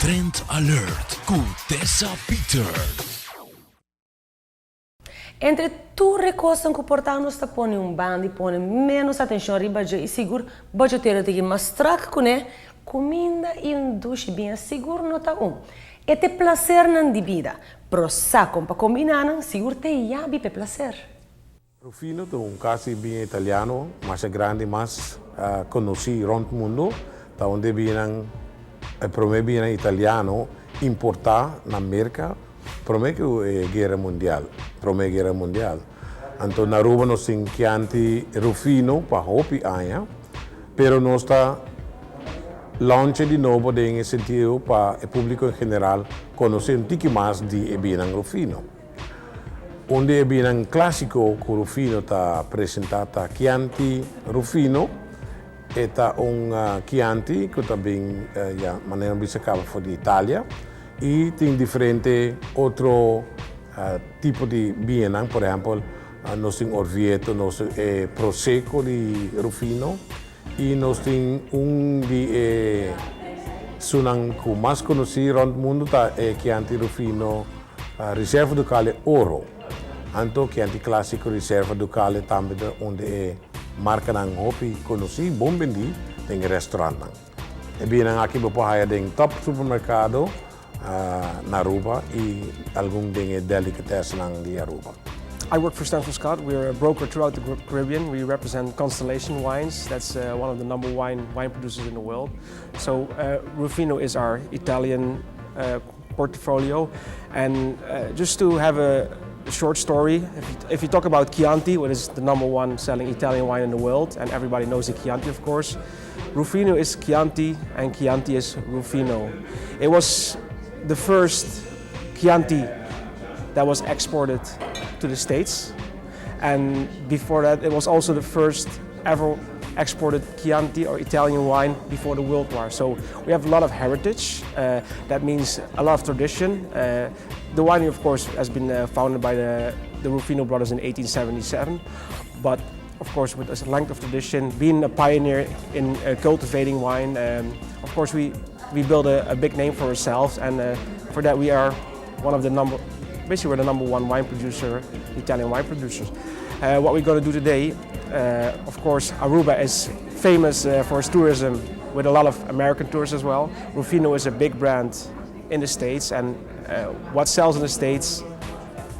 Trend Alert ku Tessa Peters. Entre tur e kosnan ku por ta nos ta pone un banda i pone ménos atenshon riba dje i sigur budgetero ta gin mas strak kuné, kuminda i un dushi biña sigur no ta un. E ta e plasernan di bida, pero sa kon pa kombiná nan sigur ta e yabi pa e plaser. Rufino ta un kasi biña italiano masha grandi mas konosí rònt mundu. Ta un di biñanan, e promé biñanan italiano importá na Merka promé ku e guera mundial, promé guera mundial. Anto na Aruba nos tin Chianti Rufino pa hopi aña, pero nos ta launcha di nobo den e sentido pa e públiko en general konosé un tiki mas di e biñanan Rufino. Un di e binan klásiko ku Rufino ta presentá ta Chianti Rufino. E ta un Chianti ku ta bin, ya, manera mi bisa kaba for di Italia i tin diferente otro tipo di biñanan, por ehèmpel nos tin Orvieto, nos tin e Prosecco di Rufino i nos tin un di e sunan ku mas konosí rònt mundu ta e Chianti Rufino Riserva Ducale Oro. Anto Chianti Classico Riserva Ducale tambe ta un di e markanan hopi konosí, bon bendí den e restaurantnan. E biennan aki bo por haya den top supermerkado na Aruba i algun den e delicatessennan di Aruba. I work for Stanford Scott. We're a broker throughout the Caribbean. We represent Constellation Wines. That's one of the number one wine producers in the world. So Rufino is our Italian portfolio. And just to have a short story, if you talk about Chianti, what is the number one selling Italian wine in the world, and everybody knows the Chianti, of course, Rufino is Chianti and Chianti is Rufino. It was the first Chianti that was exported to the States. And before that, it was also the first ever exported Chianti or Italian wine before the World War. So we have a lot of heritage. That means a lot of tradition. The winery, of course, has been founded by the Rufino brothers in 1877. But of course, with a length of tradition, being a pioneer in cultivating wine, of course, we built a big name for ourselves. And for that, we are one of the number, basically we're the number one wine producer, Italian wine producers. What we're going to do today, of course, Aruba is famous for its tourism with a lot of American tourists as well. Rufino is a big brand in the States, and what sells in the States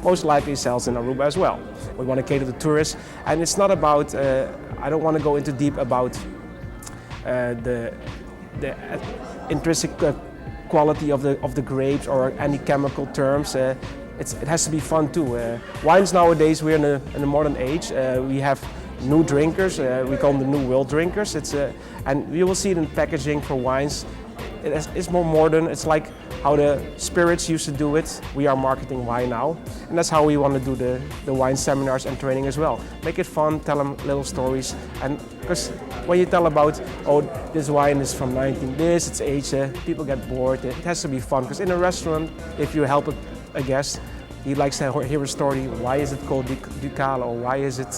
most likely sells in Aruba as well. We want to cater to tourists, and it's not about, I don't want to go into deep about the intrinsic quality of the grapes or any chemical terms. It has to be fun too. Wines nowadays, we're in a modern age. We have new drinkers. We call them the new world drinkers. And you will see it in packaging for wines. It's more modern. It's like how the spirits used to do it. We are marketing wine now. And that's how we want to do the wine seminars and training as well. Make it fun, tell them little stories. And because when you tell about, oh, this wine is from 19 this, it's aged, people get bored. It has to be fun. Because in a restaurant, if you help a guest, he likes to hear a story. Why is it called Ducale, or why is it,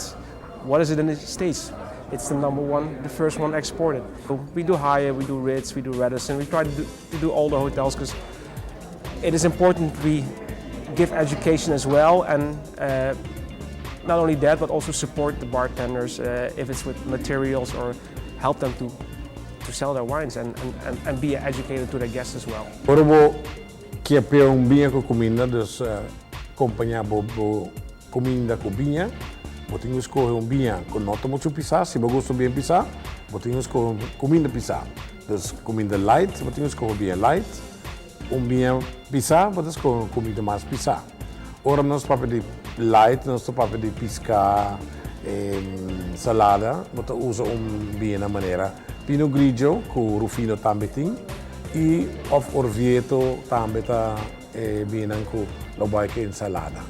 what is it in the States? It's the number one, the first one exported. So we do Hyatt, we do Ritz, we do Radisson. We try to do all the hotels because it is important we give education as well, and not only that, but also support the bartenders if it's with materials or help them to sell their wines and be educated to their guests as well. Ora bo ke pair un biña ku kuminda, dus kompañá bo bo kuminda ku biña, bo tin ku skohe un biña ku no ta muchu pisá. Si bo gusta bien pisá, bo tin ku skohe un kuminda pisá. Dus kuminda light, bo tin ku skohe biña light. Un biña pisá, bo ta skohe un kuminda mas pisá. Ora nos papia di light, nos ta papia di piská, salada, bo ta usa un biña na manera Pinot Grigio, ku Rufino tambe tin, i òf Orvieto tambe ta biñanan ku lo bai ku ensalada.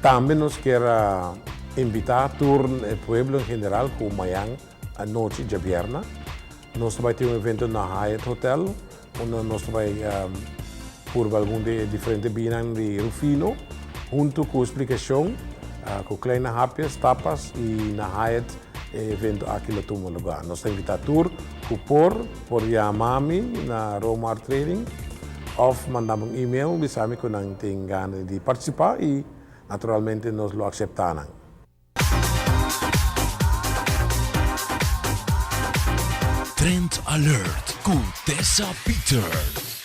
Tambe nos ke invitá tur e pueblo en general ku mañan anochi, djabièrnè, nos ta bai tin un evento na Hyatt Hotel, unda nos ta bai purba algun di e diferente biñanan di Rufino, huntu ku splikashon, ku kleine hapjes, tapas, i na Hyatt e evento aki lo tuma lugá. Nos ta invitá tur ku por yama mi na Romar Trading. Òf manda mi un email bisa mi ku nan tin gana di partisipá i naturalmente nos lo akseptá nan. Trend Alert ku Tessa Peters.